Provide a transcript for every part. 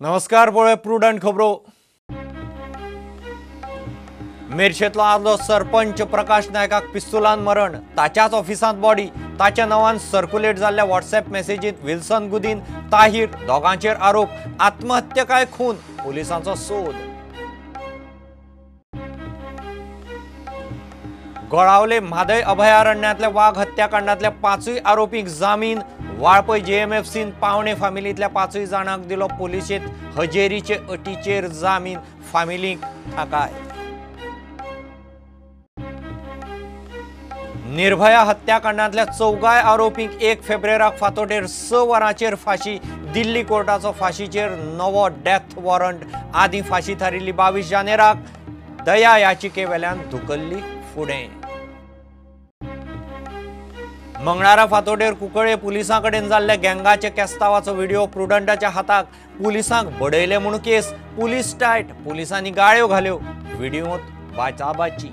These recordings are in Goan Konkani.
नमस्कार पळय प्रुडंट खबरो। मेरशेंतलो आदलो सरपंच प्रकाश नायकाक पिस्तुलान मरण, ताच्याच ऑफिसांत बॉडी। ताच्या नांवान सर्क्युलेट जाल्ल्या व्हॉट्सएप मेसेजींत विल्सन गुदीन, ताहीर दोगांचेर आरोप। आत्महत्या काय खून, पुलिसांचो सोद। गोळावले म्हादय अभयारण्यांतल्या वाघ हत्याकांडांतल्या पांचूय आरोपींक जामीन। वाळपय जेएमएफसीन पावणे फामिलींतल्या पांचूय जाणांक दिलो पुलिशेंत हजेरीचे अटीचेर जामीन। फामिलींक थाकाय। निर्भया हत्याकांडांतल्या चौगाय आरोपींक 1 फेब्रुवाराक फांतोडेर 6 वरांचेर फांशी। दिल्ली कोर्टाचो फांशीचेर नवो डेथ वॉरंट। आदीं फांशी थारिल्ली 22 जानेराक दया याचिकेवेल्यान धुकल्ली फुडें। मंगळारा फांतोडेर कुंकळे पुलिसां कडेन जाल्ल्या गँगाच्या केस्तावाचो व्हिडिओ प्रुडंटाच्या हाताक। पुलिसांक बडयले म्हूण केस, पुलीस टायट, पुलिसांनी गाळ्यो घाल्यो। व्हिडिओंत बाचाबाची।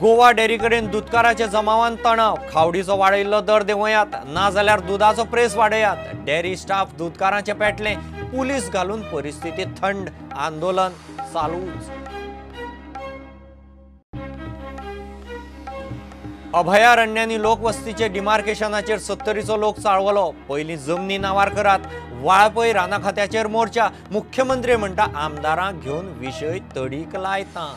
गोवा डेअरी कडेन दुदकाराच्या जमावान तणाव। खावडीचो वाडयल्लो दर देंवयात, नाजाल्यार दुदाचो प्रेस वाडयात। डेअरी स्टाफ दुदकारांचे पेटले, पुलीस घालून परिस्थिती थंड। आंदोलन चालूच। अभयारण्यांनी लोकवस्तीचे डिमार्केशनाचेर 70चो लोक चाळवलो। पयलीं जमनी नांवार करात, वाळपय राना खात्याचेर मोर्चा। मुख्यमंत्री म्हणटा आमदारांक घेवन विशय तडीक लायता।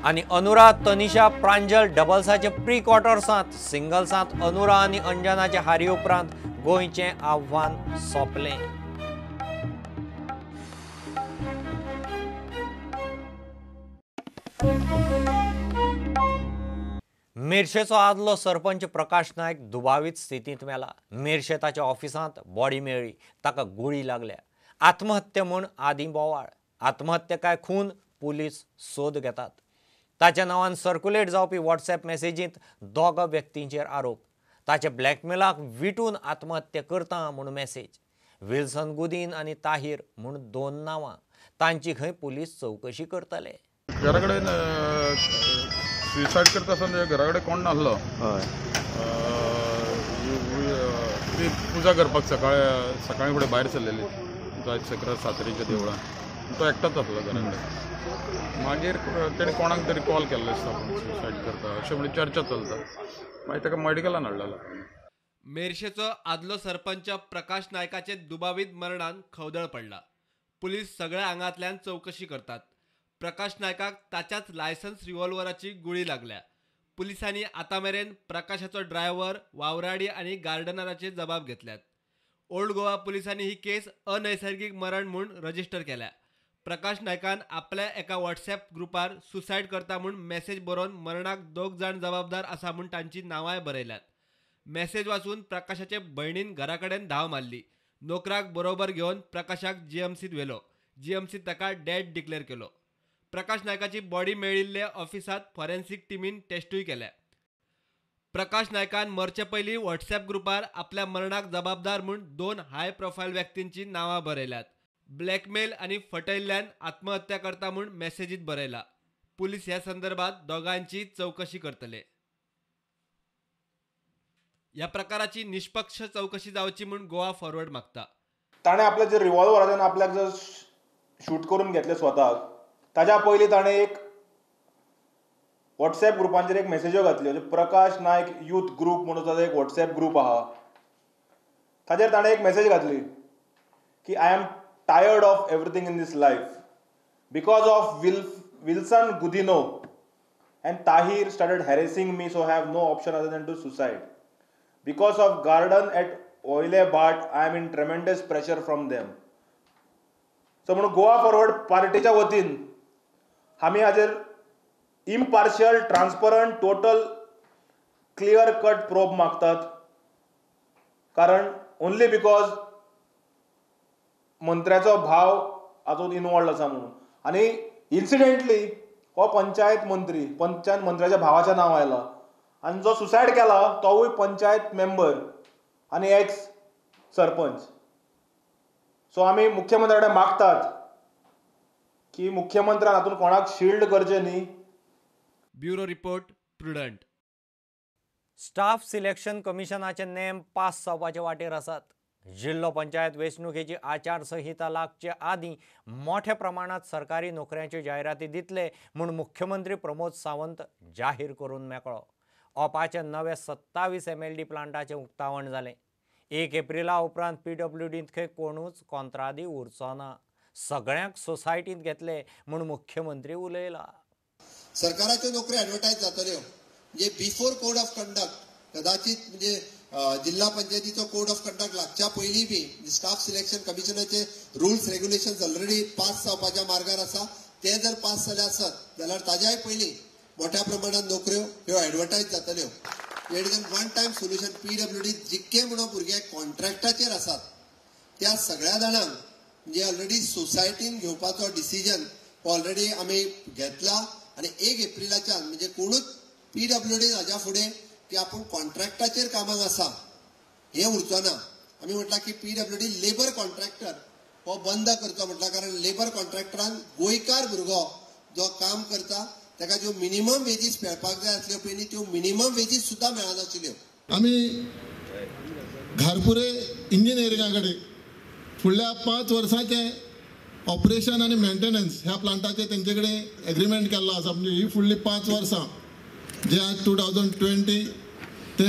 आनी अनुरा तनिषा प्रांजल डबल्साचे प्री क्वॉर्टर्सांत, सिंगल्सांत अनुरा आनी अंजनाचे हारी उपरांत गोंयचें आव्हान सोंपलें। मेरशेचो आदलो सरपंच प्रकाश नायक दुबावीत स्थितींत मेला। मेरशे ताच्या ऑफिसांत बॉडी मेळ्ळी, ताका गुळी लागल्या। आत्महत्या म्हूण आदीं बोवाळ, आत्महत्या काय खून, पुलीस सोद घेतात। ताच्या नांवान सर्क्युलेट जावपी व्हॉट्सएप मेसेजींत दोगा व्यक्तींचेर आरोप। ताच्या ब्लॅकमेलाक विटून आत्महत्या करता म्हूण मेसेज। विल्सन गुदीन आनी ताहीर म्हूण 2 नांवां, तांची खंय पुलीस चवकशी करतले। घरा कडेन सुसायड करता आसतना घरा कडेन कोण नासलो। ती पुजा करपाक सकाळी फुडें भायर सरलेली जाय सातेरीच्या देवळान, तो एकटाच आसलो घरा कडेन। मागीर तेणें कोणाक तरी कॉल केल्लो दिसता आपूण सुसायड करता अशें म्हणून चर्चा चलता। मागीर ताका मेडिकलान हाडलेलो। मेरशेचो आदलो सरपंच प्रकाश नायकाचे दुबावीत मरणान खवदळ पडला। पुलीस सगळ्या आंगांतल्यान चवकशी करतात। प्रकाश नायकाक ताच्याच लायसन्स रिव्हॉल्वराची गुळी लागल्या। पुलिसांनी आतां मेरेन प्रकाशाचो ड्रायव्हर, वावराडी आनी गार्डनराचे जबाब घेतल्यात। ओल्ड गोवा पुलिसांनी ही केस अनैसर्गिक मरण म्हूण रजिस्टर केल्या। प्रकाश नायकान आपल्या एका व्हॉट्सएप ग्रुपार सुसायड करता म्हूण मेसेज बरोवन मरणाक 2 जाण जबाबदार आसा म्हूण तांची नांवांय बरयल्यात। मेसेज वाचून प्रकाशाचे भयणीन घरा कडेन धांव मारली। नोकराक बरोबर घेवन प्रकाशाक जीएमसीत व्हेलो। जीएमसीत ताका डेड डिक्लेअर केलो। प्रकाश नायकाची बॉडी मेळिल्ले ऑफिसांत फॉरेन्सिक टिमीन टेस्टूय केल्या। प्रकाश नायकान मरचे पयलीं व्हॉट्सएप ग्रुपार आपल्या मरणाक जबाबदार म्हूण 2 हाय प्रोफायल व्यक्तींची नांवां बरयल्यात। ब्लॅकमेल आनी फटयल्ल्यान आत्महत्या करता म्हूण मेसेजीत बरयला। पुलीस ह्या संदर्भात दोगांची चवकशी करतले। ह्या प्रकाराची निष्पक्ष चवकशी जावची म्हूण गोवा फॉरवर्ड मागता। ताणें आपल्या जे रिव्हॉल्वराच्यान आपल्याक जर शूट करून घेतलें स्वताक, ताज्या पयलीं ताणें एक व्हॉट्सएप ग्रुपांचेर एक मेसेज्यो घातल्यो। प्रकाश नायक यूथ ग्रूप म्हणून ताजो एक व्हॉट्सएप ग्रूप आहा, ताजेर ताणें एक मेसेज घातली की I am tired of everything in this life because of Wilson Godinho and Tahir started harassing me, so I have no option other than to suicide. Because of garden at Oile Bhat, I am in tremendous pressure from them. So म्हणून गोवा फॉरवर्ड पार्टीच्या वतीन आमी हाजेर impartial, transparent, total, clear cut probe मागतात। कारण ओनली because मंत्र्याचो भाव हातूंत इनवॉल्ड आसा म्हणून। आनी इन्सिडेंटली हो पंचायत मंत्री, पंचायत मंत्र्याच्या भावाचें नांव आयलां आनी जो सुसायड केला तोवूय पंचायत मेंबर आनी एक्स सरपंच। सो आमी मुख्यमंत्र्या कडेन मागतात की की मुख्यमंत्र्यान हातूंत कोणाक शिल्ड करचें न्ही. Bureau report, Prudent. Staff selection कमिशनाचे नेम पास जावपाचे वाटेर आसात. जिल्लो पंचायत वेंचणुकेची आचारसंहिता लागचे आदीं मोठ्या प्रमाणांत सरकारी नोकऱ्यांच्यो जायराती दितले म्हूण मुख्यमंत्री प्रमोद सावंत जाहीर करून मेकळो. ओपाचे नवे 27 MLD प्लांटाचें उक्तावण जालें. 1 एप्रिला उपरांत PWDंत खंय कोणूच कोंत्रादी उरचो ना, सगळ्यांक सोसायटींत घेतले म्हूण मुख्यमंत्री उलयला. सरकाराच्यो नोकऱ्यो ॲडवर्टायज जातल्यो म्हणजे बिफोर कोड ऑफ कंडक्ट, कदाचित म्हणजे जिल्हा पंचायतीचो कोड ऑफ कंडक्ट लागच्या पयलीं बी स्टाफ सिलेक्शन कमिशनाचे रुल्स रेग्युलेशन्स ऑलरेडी पास जावपाच्या मार्गार आसा. ते जर पास जाले आसत जाल्यार ताज्याय पयलीं मोठ्या प्रमाणात नोकऱ्यो ह्यो ॲडवर्टायज जातल्यो. It is one time solution. PWD जितके म्हणून भुरगे कॉन्ट्रॅक्टाचेर आसात त्या सगळ्या जाणांक म्हणजे ऑलरेडी सोसायटीन घेवपाचो डिसिजन ऑलरेडी आमी घेतला आनी 1 एप्रिलाच्यान म्हणजे कोणूच PWD हाज्या फुडें की आपूण कॉन्ट्रॅक्टाचेर कामाक आसा हें उरचो ना. आमी म्हटलां की PWD labour contractor हो बंद करचो म्हटलां, कारण लेबर कॉन्ट्रॅक्टरान गोंयकार भुरगो जो काम करता ताका ज्यो मिनिमम वेजीस मेळपाक जाय आसल्यो पयलीं त्यो मिनिमम वेजीस सुद्दां मेळनाशिल्ल्यो. आमी घारपुरे इंजिनियरिंगा कडेन फुडल्या 5 वर्सांचें ऑपरेशन आनी मेंटेनन्स ह्या प्लांटाचें तेंचे कडेन एग्रीमेंट केल्लो आसा. म्हणजे ही फुडली 5 वर्सां जे आज 2020 ते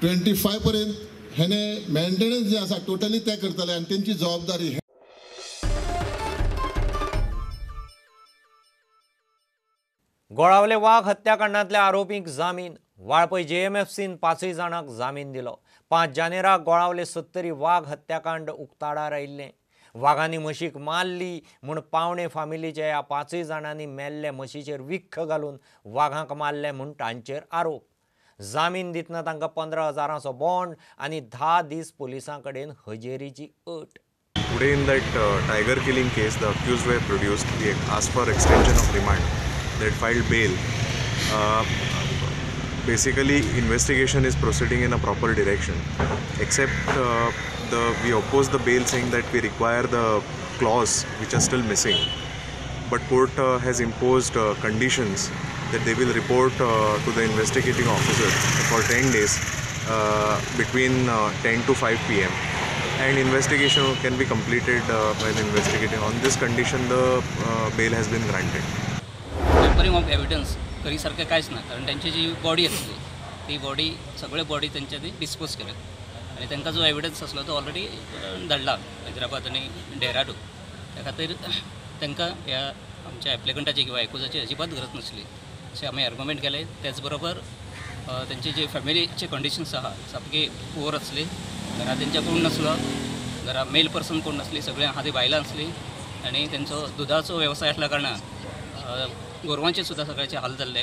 25 पर्यंत हेणे मेंटेनन्स जे आसा टोटली ते करतले आनी तेंची जबाबदारी. गोळावले वाघ हत्याकांडांतल्या आरोपींक जामीन. वाळपय JMFCन 5 जाणांक जामीन दिलो. 5 जानेराक गोळावले 70 वाघ हत्याकांड उक्ताडार आयिल्लें. वाघांनी म्हशीक मारली म्हूण पावणे फामिलीच्या ह्या 5 जाणांनी मेल्ले म्हशीचेर विख घालून वाघांक मारले म्हूण तांचेर आरोप. जामीन दितना तांकां 15,000चो बॉन्ड आनी 10 दीस पुलिसां कडेन हजेरीची अट. Today in that tiger killing case, the accused were produced. We asked for extension of remand. They had filed bail. Basically, investigation is proceeding in a proper direction. Except we oppose the bail, saying that we require the clause which are still missing. But court has imposed conditions that they will report to the investigating officer for 10 days between 10 to 5 p.m. and investigation can be completed by the investigating. On this condition, the bail has been granted. Tampering of evidence करीसारखें कांयच ना, कारण त्यांची जी बॉडी आसली ती बॉडी सगळे बॉडी तेंच्यांनी डिस्पोज केल्या आनी तांकां जो एविडन्स आसलो तो ऑलरेडी धाडला हैदराबाद आनी डेहराडून. त्या खातीर तांकां ह्या आमच्या एप्लिकंटाची किंवा एक्युजाची अजिबात गरज नासली अशें आमी आर्ग्युमेंट केलें. त्याच बरोबर तेंची जी फॅमिलीचे कंडिशन्स आहा सामकी पुअर आसली, घरा तेंच्या कोण नासलो, घरा मेल पर्सन कोण नासली, सगळीं आहा ती बायलां आसली आनी तेंचो दुदाचो वेवसाय आसल्या कारणान गोरवांचे सुद्दां सगळ्याचे हाल जाल्ले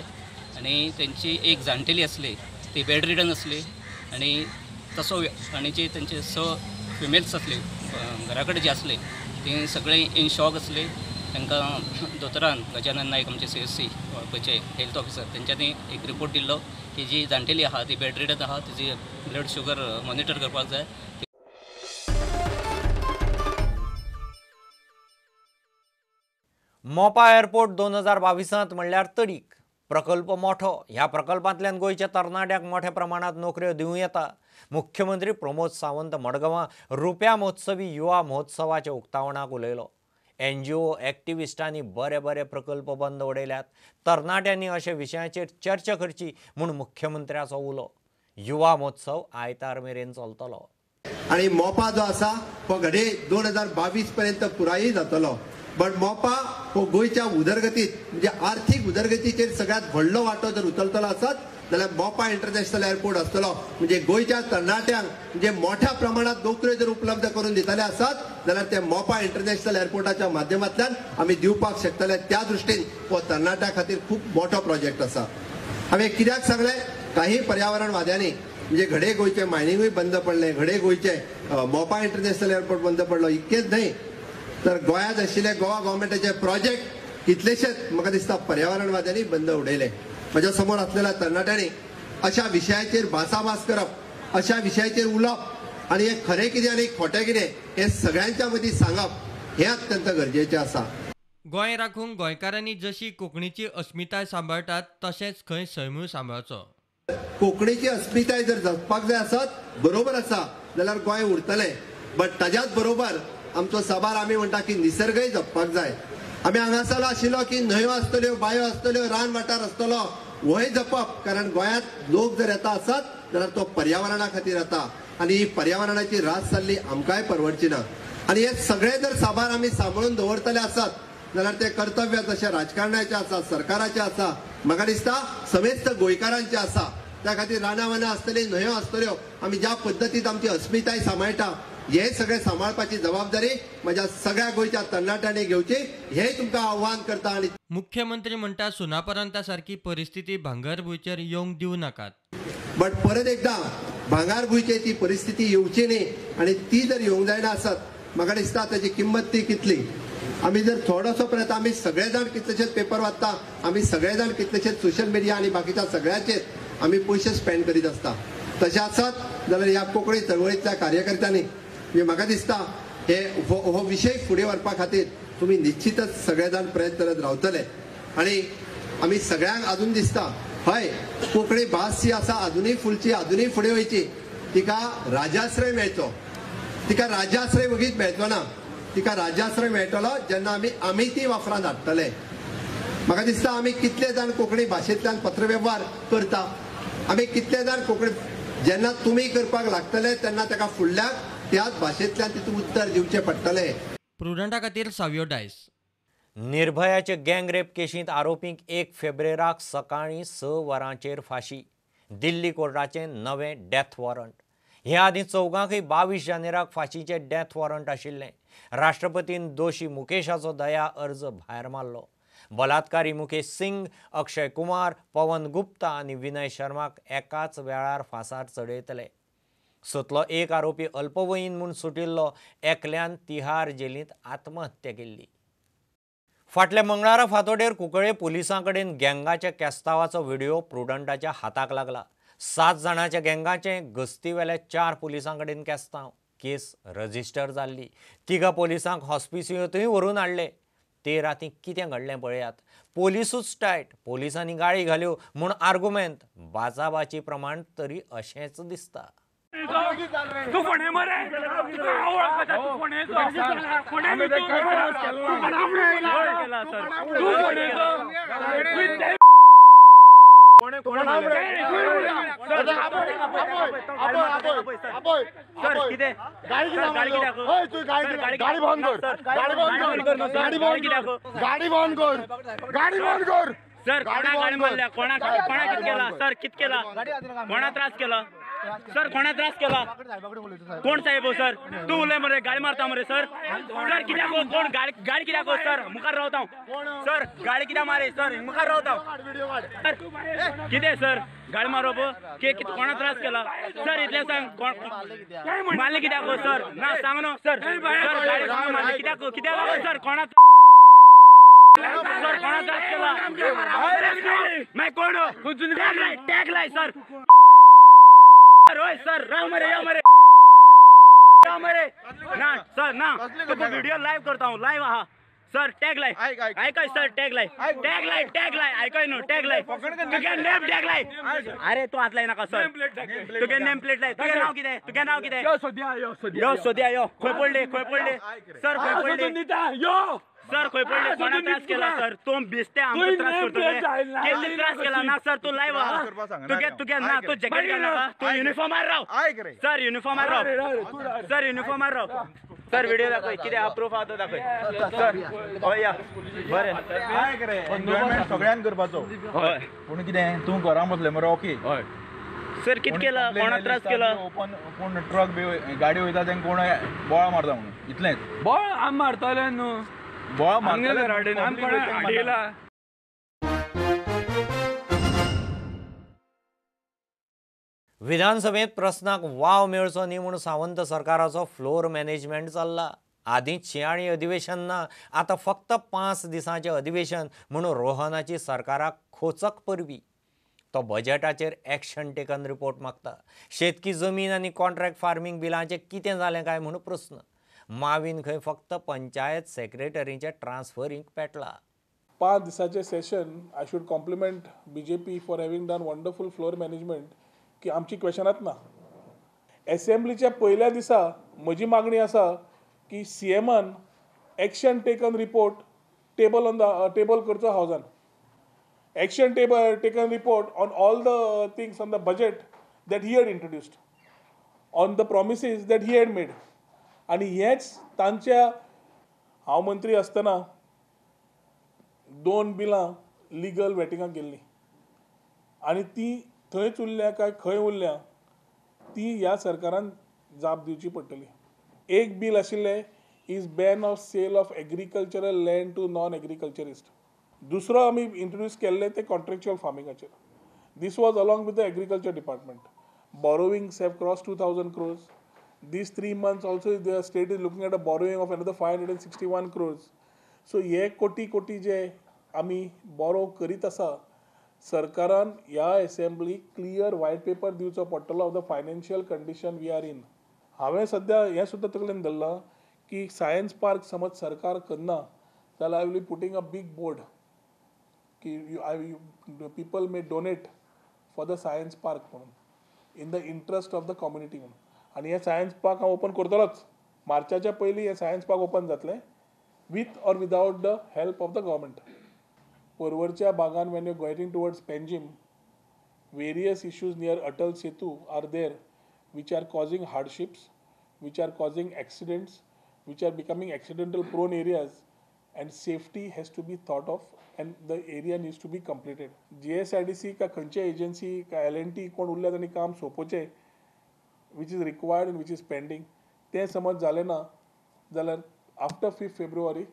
आनी तेंची एक जाणटेली आसली ती बेड रिडन आसली आनी तसो आनी जी तेंचे 6 फिमेल्स आसली घरा कडेन जी आसली ती सगळीं इन शॉक आसली. तांकां दोतोरान गजानन नायक आमचे CSC वाळपयचे हेल्थ ऑफिसर तेंच्यांनी एक रिपोर्ट दिल्लो की जी जाणटेली आहा ती बेड रिडन आहा, तिजी ब्लड शुगर मॉनिटर करपाक जाय. मोपा एअरपोर्ट 2022 म्हणल्यार तडीक प्रकल्प मोठो. ह्या प्रकल्पांतल्यान गोंयच्या तरणाट्यांक मोठ्या प्रमाणांत नोकऱ्यो दिवं येता. मुख्यमंत्री प्रमोद सावंत मडगांवां रुप्या महोत्सवी युवा महोत्सवाच्या उक्तावणाक उलयलो. NGO एक्टिविस्टांनी बरे बरे प्रकल्प बंद उडयल्यात. तरणाट्यांनी अशा विशयांचेर चर्चा करची म्हूण मुख्यमंत्र्याचो उलो. युवा महोत्सव आयतार मेरेन चलतलो आनी मोपा जो आसा हो घडये 2022 पर्यंत पुराय जातलो. बट मोपा हो गोंयच्या उदरगतीत म्हणजे आर्थीक उदरगतीचेर सगळ्यात व्हडलो वांटो जर उचलतलो आसत जाल्यार मोपा इंटरनॅशनल एअरपोर्ट आसतलो. म्हणजे गोंयच्या तरणाट्यांक म्हणजे मोठ्या प्रमाणात नोकऱ्यो जर उपलब्ध करून दितले आसत जाल्यार ते मोपा इंटरनॅशनल एअरपोर्टाच्या माध्यमांतल्यान आमी दिवपाक शकतले. त्या दृश्टीन हो तरणाट्यां खातीर खूब मोठो प्रोजेक्ट आसा. हांवें कित्याक सांगलें, काही पर्यावरणवाद्यांनी म्हणजे घडये गोंयचें मायनिंगूय बंद पडलें, घडये गोंयचें मोपा इंटरनॅशनल एअरपोर्ट बंद पडलो, इतकेंच न्हय तर गोंयांत आशिल्ले गोवा गव्हर्मेंटाचे प्रोजेक्ट कितलेशेच म्हाका दिसता पर्यावरणवाद्यांनी बंद उडयले. म्हज्या समोर आसलेल्या तरणाट्यांनी अशा विशयाचेर भासाभास करप, अशा विशयाचेर उलोवप आनी हें खरें कितें आनी खोटें कितें हें सगळ्यांच्या मदीं सांगप हें अत्यंत गरजेचें आसा. गोंय राखूंक गोंयकारांनी जशी कोंकणीची अस्मिताय सांबाळटात तशेंच खंय सैमूय सांबाळचो. कोंकणीची अस्मिताय जर जगपाक जाय आसत बरोबर आसा जाल्यार गोंय उरतलें, बट ताज्याच बरोबर आमचो साबार आमी म्हणटा की निसर्गय जपपाक जाय. आमी हांगासर आशिल्लो की न्हंयो आसतल्यो, बायो आसतल्यो, रान वाठार आसतलो, होय जपप, कारण गोंयांत लोक जर येता आसत जाल्यार तो पर्यावरणा खातीर येता आनी ही पर्यावरणाची रास जाल्ली आमकांय परवडची ना. आनी हे सगळे जर साबार आमी सांबाळून दवरतले आसत जाल्यार ते कर्तव्य जशें राजकारणाचें आसा, सरकाराचें आसा, म्हाका दिसता समेस्त गोंयकारांचें आसा. त्या खातीर रानां वनां आसतली, न्हंयो आसतल्यो, आमी ज्या पद्दतीन आमची अस्मिताय सांबाळटा हे सगळे सांबाळपाची जबाबदारी म्हज्या सगळ्या गोंयच्या तरणाट्यांनी घेवची हे तुमकां आव्हान करता. आनी मुख्यमंत्री म्हणटा सुनापरांता सारकी परिस्थिती भांगरभूंयचेर येवंक दिवं नाकात. बट परत एकदा भांगरभूंयचेर ती परिस्थिती येवची न्ही आनी ती जर येवंक जायना आसत म्हाका दिसता ताची किंमत ती कितली. आमी जर थोडोसो प्रयत्न, आमी सगळे जाण कितलेशेच पेपर वाचता, आमी सगळे जाण कितलेशेच सोशल मिडिया आनी बाकीच्या सगळ्याचेर आमी पयशे स्पेंड करीत आसता. तशें आसत जाल्यार ह्या कोंकणी चळवळींतल्या कार्यकर्त्यांनी म्हणजे म्हाका दिसता हे हो विशय फुडें व्हरपा खातीर तुमी निश्चितच सगळे जाण प्रयत्न करत रावतले. आनी आमी सगळ्यांक अजून दिसता हय कोंकणी भास जी आसा अजुनूय फुलची, अजुनूय फुडें वयची, तिका राजाश्रय मेळचो. तिका राजाश्रय वगीत मेळचो ना, तिका राजाश्रय मेळटलो जेन्ना आमी ती वापरांत हाडटले. म्हाका दिसता आमी कितले जाण कोंकणी भाशेंतल्यान पत्रवेव्हार करता, आमी कितले जाण कोंकणी जेन्ना तुमी करपाक लागतले तेन्ना ताका फुडल्याक त्याच भाशेंतल्यान तितून उत्तर दिवचें पडटलें. प्रुडंटा खातीर सावियो डायस. निर्भयाचे गँगरेप केशींत आरोपींक 1 फेब्रेराक सकाळीं 6 वरांचेर फाशी. दिल्ली कोर्टाचें नवें डेथ वॉरंट. हे आदीं चौगांकय 22 जानेराक फाशीचें डेथ वॉरंट आशिल्लें. राष्ट्रपतीन दोशी मुकेशाचो दया अर्ज भायर मारलो. बलात्कारी मुकेश सिंग, अक्षय कुमार, पवन गुप्ता आनी विनय शर्माक एकाच वेळार फांसार चडयतले. सतलो एक आरोपी अल्पवयीन म्हूण सुटिल्लो, एकल्यान तिहार जेलींत आत्महत्या केल्ली. फाटल्या मंगळारा फांतोडेर कुंकळे पुलिसां कडेन गँगाच्या केस्तावाचो व्हिडिओ प्रुडंटाच्या हाताक लागला. 7 जाणांच्या गँगाचें गस्तीवेल्या 4 पुलिसां कडेन केस्तांव. केस रजिस्टर जाल्ली. 3 पोलिसांक हॉस्पिसियोंतूय व्हरून हाडले. ते राती कितें घडलें पळयात. पोलिसूच टायट, पोलिसांनी गाळी घाल्यो म्हूण आर्गुमेंत. बाचाबाची प्रमाण तरी अशेंच दिसता. तू कोणे मरे, तू कोणे गाडी बंद कर, गाडी बंद कर, गाडी बंद कर. सर कोणा गाडी मारल्या, कोणा कोणा कित केला सर, कित केला, कोणा त्रास केला सर, कोणा त्रास केला, कोण साहेब हो सर, तू उलय मरे, गाडी मारता मरे सर. सर कित्याक कोण गाडी गाडी कित्याक सर, मुखार रावता सर, गाडी कित्याक मारे सर, मुखार रावता सर, कितें सर गाडी मारप के कोणा त्रास केला सर, इतलें सांग, कोण मारले कित्याक सर, ना सांग न्हू सर, सर गाडी मारले कित्याक, कित्याक सर, कोणा सर कोणा त्रास केला, मैं कोण टॅग लाय, टॅग लाय सर, सर राव मरे, यो मरे, यो मरे ना सर ना, तुका व्हिडिओ लाईव्ह करता हांव, लाईव्ह आहा सर, टॅग लाय, आयकय सर, टॅग लाय, टॅग लाय, टॅग लाय, आयकय न्हू, टॅग लाय, तुगे नेम टॅग लाय, अरे तूं हात लाय नाका सर, तुगे नेम प्लेट लाय, तुगे नांव कितें, तुगे नांव कितें, यो सोद्या, यो सोद्या, यो खंय पडले, खंय पडले सर, खंय पडले सर, खंय पडले, कोणा त्रास केला सर, तूं बेश्टे आमकां त्रास करतले, केल्ले त्रास केला ना सर, तूं लायव्ह आहा, तुगे तुगे ना, तूं जॅकेट घाल नाका, तूं युनिफॉर्मार राव सर, युनिफॉर्मार राव सर, युनिफॉर्मार राव सर, व्हिडिओ दाखय, कितें आहा प्रूफ आहा तो दाखय सर. हय या बरें, सगळ्यांक करपाचो, हय, पूण कितें तूं घरां बसले मरे, ओके, हय सर, कित केला, कोणा त्रास केला, ओपन कोण ट्रक बी गाडी वयता तेंका कोण बोळा मारता म्हणून, इतलेंच बोळ आमी मारतले न्हू, बोळा मारतले. विधानसभेत प्रस्नाक वाव मेळचो न्ही म्हूण सावंत सरकाराचो फ्लोर मॅनेजमेंट चल्ला. आदींच शिंयाळी अधिवेशन ना, आतां फक्त 5 दिसांचें अधिवेशन म्हूण रोहनाची सरकाराक खोचक परबी. तो बजेटाचेर एक्शन टेकन रिपोर्ट मागता. शेतकी जमीन आनी कॉन्ट्रॅक्ट फार्मींग बिलांचें कितें जालें काय म्हूण प्रस्न. मावीन खंय फक्त पंचायत सेक्रेटरींचे ट्रान्सफरींक पेटला. 5 दिसाचे session I should compliment BJP for having done wonderful floor management की आमची क्वेशनात ना. एसेंब्लीच्या पयल्या दिसा म्हजी मागणी आसा की सीएमान action taken report table on the table करचो हावजान. Action taken report on all the things on the budget that he had introduced, on the promises that he had made. आनी हेंच तांच्या हांव मंत्री आसतना 2 बिलां लिगल वेटिंगाक गेल्लीं आनी ती थंयच उरल्या काय खंय उरल्या ती ह्या सरकारान जाप दिवची पडटली. एक बील आशिल्लें is ban of sale of agricultural land to non agriculturist. दुसरो आमी इंट्रोड्यूस केल्ले ते contractual फार्मिंगाचेर. This was along with the agriculture department. Borrowings have crossed 2,000 crores. These 3 months also the state is looking at a borrowing of another 561 crores. So हे कोटी कोटी जे आमी बोरो करीत आसा, सरकारान ह्या एसेंब्लीक क्लियर व्हायट पेपर दिवचो पडटलो of the financial condition we are in. हांवें सद्या हें सुद्दां तकलेन धरलां की सायन्स पार्क समज सरकार करना जाल्यार I will be putting a big board की people may donate for the science park म्हणून in the interest of the community म्हणून. आनी हें सायन्स पार्क हांव ओपन करतलोच. मार्चाच्या पयलीं हें सायन्स पार्क ओपन जातलें with or without the help of the government. पर्वरच्या बागान when you going towards Panjim, various issues near Atal Setu are there which are causing hardships, which are causing accidents, which are becoming accidental prone areas, and safety has to be thought of and the area needs to be completed. GSIDC का खंयचे एजन्सी का LNT कोण उरल्या तांणी काम सोंपोवचें which is required and which is pending, तें समज जालें ना जाल्यार after 5 February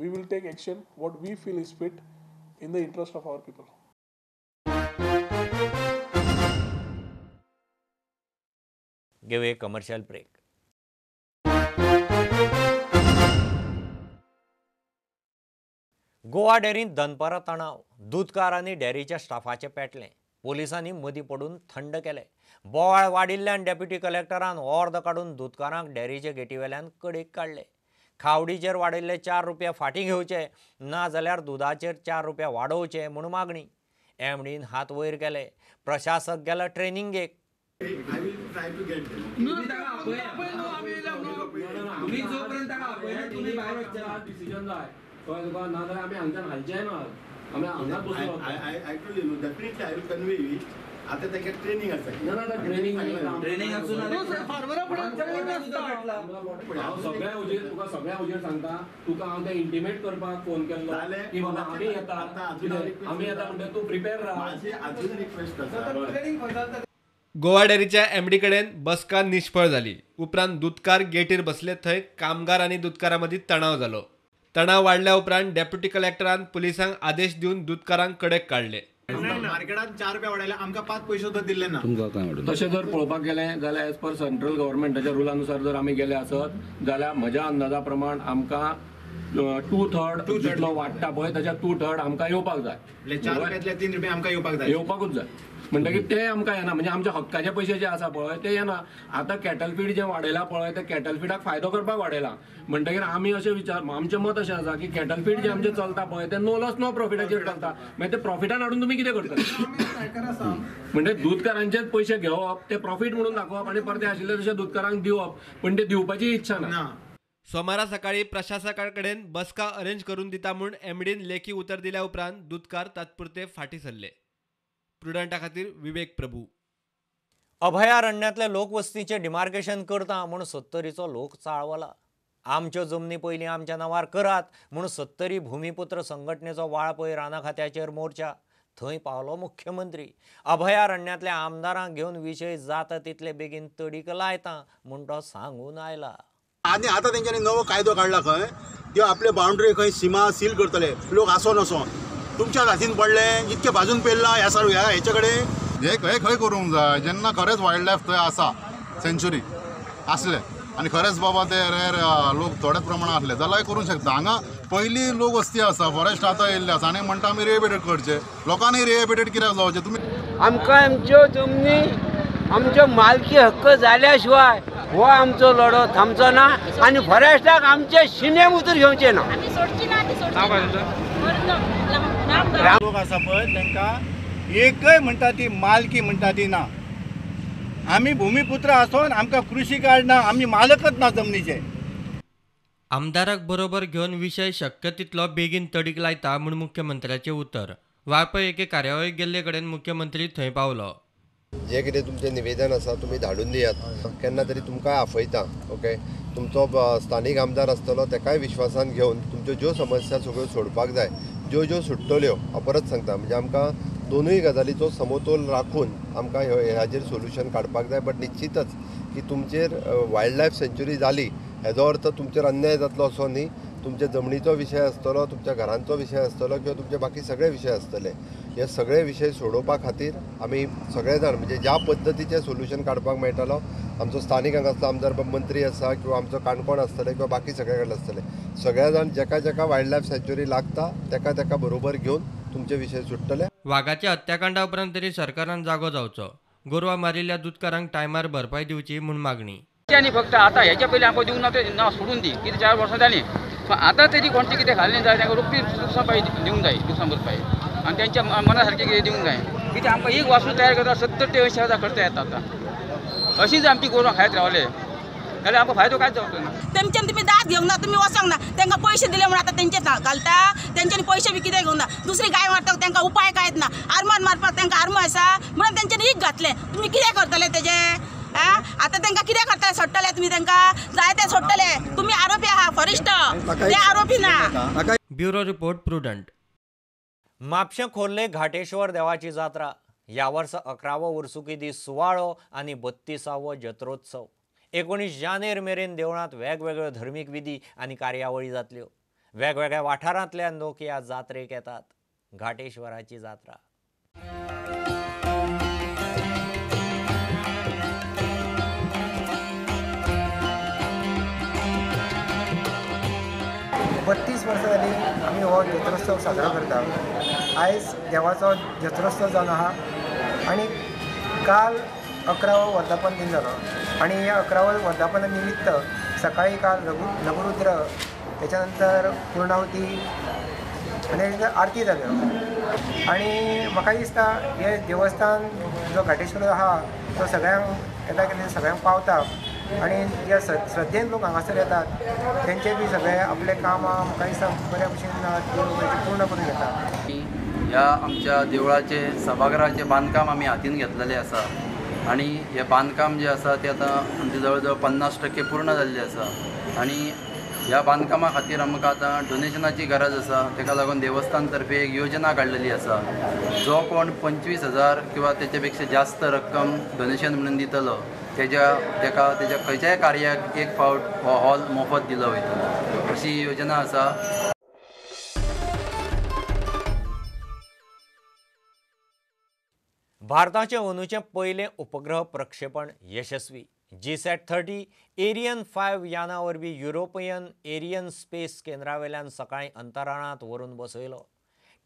we will take action what we feel is fit in the interest of our people. Give a commercial break. Goa डेअरींत दनपारां तणाव, दुदकार आनी डेअरीच्या स्टाफाचें पेटलें. पोलिसांनी मदीं पडून थंड केलें. बोवाळ वाडिल्ल्यान डेप्युटी कलेक्टरान ऑर्द काडून दुदकारांक डेअरीचे गेटीवेल्यान कडेक काडले. खावडीचेर वाडिल्ले 4 रुपया फाटीं घेवचे ना जाल्यार दुदाचेर 4 रुपया वाडोवचे म्हूण मागणी. एमडीन हात वयर केले. प्रशासक गेला ट्रेनिंगेक. आता ताका ट्रेनिंग आसा. ना ट्रेनिंग हांव सगळ्या हुजीर तुका सगळ्या हुजीर सांगता, तुका हांव तें इंटिमेट करपाक फोन केल्लो की बाबा आमी येता, आमी येता म्हणटा तूं प्रिपेर राव. अजून रिक्वेस्ट आसा. गोवा डेअरीच्या एमडी कडेन बसका निष्फळ जाली. उपरांत दुदकार गेटीर बसले थंय कामगार आनी दुदकारां मदीं तणाव जालो. तणाव वाडल्या उपरांत डेप्युटी कलेक्टरान पुलिसांक आदेश दिवन दुदकारांक कडेक काडले. मार्केटात 4 रुपया वाडयले, आमकां 5 पयशे सुद्दां दिल्ले ना. तुमकां काय वाडून तशें जर पळोवपाक गेलें जाल्यार एज पर सेंट्रल गव्हर्मेंटाच्या रुलानुसार जर आमी गेले आसत जाल्यार म्हज्या अंदाजा प्रमाण आमकां 2/3 जितलो वाडटा पळय ताच्या 2/3 आमकां येवपाक जाय. 4 रुपयांतले 3 रुपया आमकां येवपाक जाय, येवपाकूच जाय. म्हणटकीर ते आमकां येना, म्हणजे आमच्या हक्काचे पयशे जे आसा पळय ते येना. आतां कॅटल फीड जें वाडयलां पळय ते कॅटल फीडाक फायदो करपाक वाडयला. म्हणटकीर आमी अशें विचार, आमचें मत अशें आसा की कॅटल फीड जें आमचें चलता पळय तें नो लॉस नो प्रॉफिटाचेर चलता. मागीर ते प्रॉफिटान हाडून तुमी कितें करतले? म्हणजे दूदकारांचेच पयशे घेवप, ते प्रॉफीट म्हणून दाखोवप आनी परते आशिल्ले तशें दूदकारांक दिवप, पण ते दिवपाची इच्छा ना. सोमारा सकाळी प्रशासका कडेन बसका अरेंज करून दिता म्हूण एमडीन लेखी उतर दिल्या उपरांत दुदकार तात्पुरते फाटीं सरले. प्रुडंटा खातीर विवेक प्रभू. अभयारण्यातल्या लोकवस्तीचें डिमार्केशन करता म्हूण सत्तरीचो लोक चाळवला. आमच्यो जमनी पयलीं आमच्या नांवार करात म्हूण सत्तरी भूमिपुत्र संघटनेचो वाळपय राना खात्याचेर मोर्चा. थंय पावलो मुख्यमंत्री. अभयारण्यातल्या आमदारांक घेवन विशय जाता तितले बेगीन तडीक लायता म्हूण तो सांगून आयला. आनी आतां तेंच्यांनी नवो कायदो काडला खंय, त्यो आपले बाउंड्री खंय सीमा सील करतले लोक आसो नासो. तुमच्या हातीन पडले इतके भाजून पेरला ह्या सर ह्या हेचे कडेन हे खंय खंय करूंक जाय. जेन्ना खरेंच वायल्ड लायफ थंय आसा सेंच्युरी आसले आनी खरेंच बाबा ते रेर लोक थोड्याच प्रमाणात आसले जाल्यार करूंक शकता. हांगा पयलीं लोक वस्ती आसा, फॉरेस्ट आतां येयल्ले आसा आनी म्हणटा आमी रिहेबिलिटेट करचे. लोकांनी रिहेबिलिटेट कित्याक जावचें? तुमी आमकां आमच्यो जमनी आमच्यो मालकी हक्क जाल्या शिवाय हो आमचो लढो थांबचो ना आनी फॉरेस्टाक आमचे शिमे उतर घेवचे ना. लोक आसा पळय तांकां एकय म्हणटा ती मालकी म्हणटा ती ना. आमी भुमिपुत्र आसून आमकां कृषी कार्ड ना, आमी मालकच ना जमनीचे. आमदाराक बरोबर घेवन विशय शक्य तितलो बेगीन तडीक लायता म्हूण मुख्यमंत्र्याचें उतर. वाळपय एके कार्यावळीक गेल्ले कडेन मुख्यमंत्री थंय पावलो. जे कितें तुमचें निवेदन आसा तुमी धाडून दियात, केन्ना तरी तुमकां आफयता. ओके, तुमचो स्थानीक आमदार आसतलो तेकाय विश्वासान घेवन तुमच्यो ज्यो समस्या सगळ्यो सोडपाक जाय, ज्यो ज्यो सुट्टल्यो, हांव परत सांगता, म्हणजे आमकां दोनूय गजालीचो समतोल राखून आमकां हाजेर सोल्युशन काडपाक जाय. बट निश्चितच की तुमचेर वायल्ड लायफ सँच्युरी जाली हेजो अर्थ तुमचेर अन्याय जातलो असो न्ही. तुमच्या जमनीचो विशय आसतलो, तुमच्या घरांचो विशय आसतलो किंवा तुमचे बाकी सगळे विशय आसतले. हे सगळे विशय सोडोवपा खातीर आमी सगळे जाण म्हणजे ज्या पद्दतीचें सोल्युशन काडपाक मेळटलो, आमचो स्थानीक हांगासलो आमदार मंत्री आसा किंवा आमचो काणकोण आसतले किंवा बाकी सगळे कडेन आसतले, सगळे जाण जेका जेका वायल्ड लायफ सँच्युरी लागता तेका तेका बरोबर घेवन तुमचे विशय सुट्टले. वागाच्या हत्याकांडा उपरांत तरी सरकारान जागो जावचो, गोरवां मारिल्ल्या दुदकारांक टायमार भरपाय दिवची म्हूण मागणी. आनी फक्त आतां हेच्या पयलीं आमकां दिवंक ना ते ना सोडून दी, कितें 4 वर्सां जालीं, पण आतां तरी कोणचें कितें घालूं जाय, तांकां रोखडी लुकसाण पाय दिवंक जाय, लुकसाण भरपाय आनी तेंच्या मना सारकें कितें दिवंक जाय. कितें आमकां एक वासूर तयार करता 70 ते 80 हजार खर्च येता. आतां अशीच आमची गोरवां खायत रावले जाल्यार आमकां फायदो कांयच जावचो ना. तेमच्यान तुमी दाद घेवंक ना, तुमी वचोंक ना, तांकां पयशे दिले म्हणून आतां तेंचे घालता, तेंच्यांनी पयशे बी कितें घेवंक ना. दुसरी गाय मारता तांकां उपाय कांयच ना, आर्मान मारपाक तांकां आर्म आसा म्हणून तेंच्यांनी एक घातलें. तुमी कितें करतले तेजें? आतां तांकां कितें करतले? सोडटले तुमी तांकां? जाय ते सोडटले. तुमी आरोपी आहा, फॉरेस्ट ते आरोपी ना. Bureau report, Prudent. म्हापशें खोर्ले घाटेश्वर देवाची जात्रा ह्या वर्सा 11वो वर्सुकी दीस सुवाळो आनी 32वो जत्रोत्सव. 19 जानेर मेरेन देवळांत वेगवेगळ्यो धर्मीक विधी आनी कार्यावळी जातल्यो. वेगवेगळ्या वाठारांतल्यान लोक ह्या जात्रेक येतात. घाटेश्वराची जात्रा. बत्तीस वर्सां जाली आमी हो जत्रोत्सव साजरो करता. आयज देवाचो जत्रोत्सव जावन आहा आनी काल 11वो वर्धापन दिन जालो आनी ह्या 11व्या वर्धापना निमित्त सकाळी काल लघुरुद्र, त्याच्या नंतर पूर्णावती आनी आरती जाल्यो. आनी म्हाका दिसता हे देवस्थान जो घाटेश्वर आहा तो सगळ्यांक येता कितें सगळ्यांक पावता आनी जे श्रद्धेन लोक हांगासर येतात तेंचे बी सगळे आपले कामां म्हाका दिसता बऱ्या भशेन पूर्ण करून घेता. ह्या आमच्या देवळाचे सभाघराचें बांदकाम आमी हातीन घेतलेलें आसा आनी हें बांदकाम जें आसा तें आतां आमचें जवळ जवळ 50% पूर्ण जाल्लें आसा आनी ह्या बांदकामा खातीर आमकां आतां डोनेशनाची गरज आसा. ताका लागून देवस्थान तर्फे एक योजना काडलेली आसा. जो कोण 25,000 किंवा तेच्या पेक्षा जास्त रक्कम डोनेशन म्हणून दितलो तेज्या तेका तेज्या खंयच्याय कार्याक एक फावट हो हॉल मोफत दिलो वयतलो अशी योजना आसा. भारताचें अंदूचें पयलें उपग्रह प्रक्षेपण यशस्वी. GSAT-30 Ariane 5 याना वरवीं युरोपियन एरियन स्पेस केंद्रावेल्यान सकाळीं अंतराळांत व्हरून बसयलो.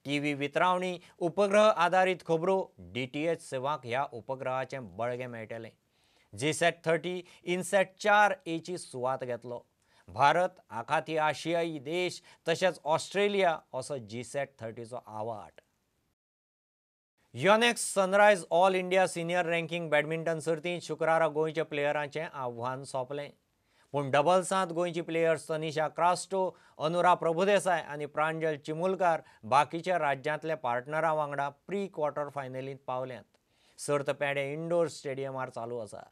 टीव्ही वितरावणी, उपग्रह आदारीत खबरो, DTH सेवांक ह्या उपग्रहाचें बळगें मेळटलें. GSAT-30 INSAT 4Aची सुवात घेतलो. भारत, आखाती आशियाई देश तशेंच ऑस्ट्रेलिया असो GSAT-30चो आवाट. Yonex Sunrise all India senior ranking badminton सर्तींत शुक्रारा गोंयच्या प्लेयरांचें आव्हान सोंपलें. पूण डबल्सांत गोंयची प्लेयर्स तनिषा क्रास्टो, अनुरा प्रभुदेसाय आनी प्रांजल चिमुलकार बाकीच्या राज्यांतल्या पार्टनरां वांगडा प्री क्वॉर्टर फायनलींत पावल्यात. सर्त पेडे इंडोर स्टेडियमार चालू आसा.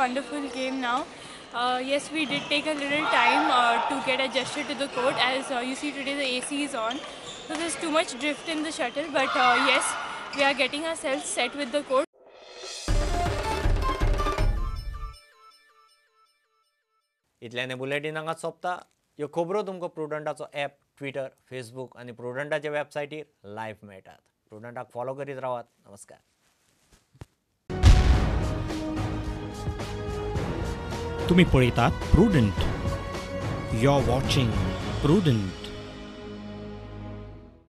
wonderful game now. Yes, we did take a little time to get adjusted to the court. As you see today, the AC is on, so there's too much drift in the shuttle. But yes, we are getting ourselves set with the court. इतल्याने बुलेटीन हांगा सोंपता. ह्यो खबरो तुमकां प्रुडंटाचो ॲप, ट्विटर, फेसबूक आनी प्रुडंटाच्या वेबसायटीर लायव्ह मेळटात. प्रुडंटाक फॉलो करीत रावात. नमस्कार. तुम्ही पळयतात Prudent. You are watching Prudent.